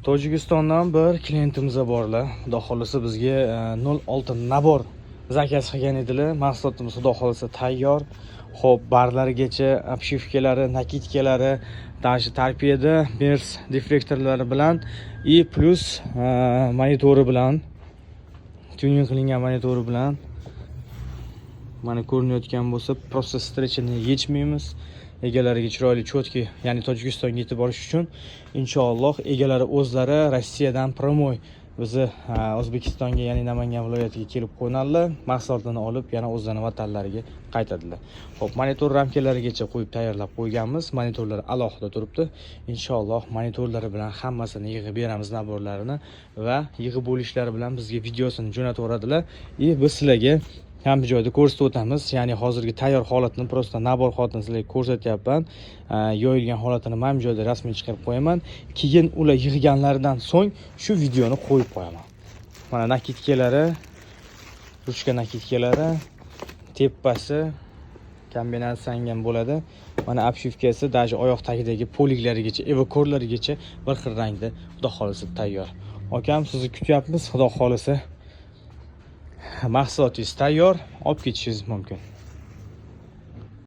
Tojikistondan bir klientimiz borlar. Xudo xohlasa, bizga 06 набор заказ qilgan edilar. Mahsulotimiz, xudo xohlasa, tayyor. Xo'p, barlarigacha, обшивка lari, накидка lari, даже torpeda, Mers deflektorlari bilan и плюс monitori bilan, tuning qilingan monitori bilan. Mana, ko'rinayotgan bo'lsa, просто встреча ni yechmaymiz. Egalariga chiroyli, четкий, ya'ni Tojikistonga yetib borish uchun, inshaalloh, egalari o'zlari Rossiyadan прямой bizni O'zbekistonga, ya'ni Namangan viloyatiga kelib qo'nadilar, mahsulotini olib, yana o'zlarini vatanlariga qaytadilar. Xo'p, monitor ramkalarigacha qo'yib tayyorlab qo'yganmiz. Monitorlar alohida turibdi. Inshaalloh, monitorlari bilan hammasini yig'ib beramiz, набор larini, va yig'ib bo'lishlari bilan bizga videosini jo'nataveradilar и biz sizlarga hamma joyda ko'rsatib o'tamiz. Ya'ni hozirgi tayyor holatini, просто набор holatini sizlarga ko'rsatyapman. Yoyilgan holatini mana bu joyda rasmini chiqarib qo'yaman. Keyin ular yig'ganlaridan so'ng shu videoni qo'yib qo'yaman. Mana, накидка lari, ruchka накидка lari, tepasi kombinatsiyalangan bo'ladi. Mana, обшивка si, даже oyoq tagidagi poliklarigacha, evakorlarigacha bir xil rangda, xudo xohlasa, tayyor. Akam, sizni kutyapmiz, xudo xohlasa, mahsulotingiz tayyor, olib ketishingiz mumkin.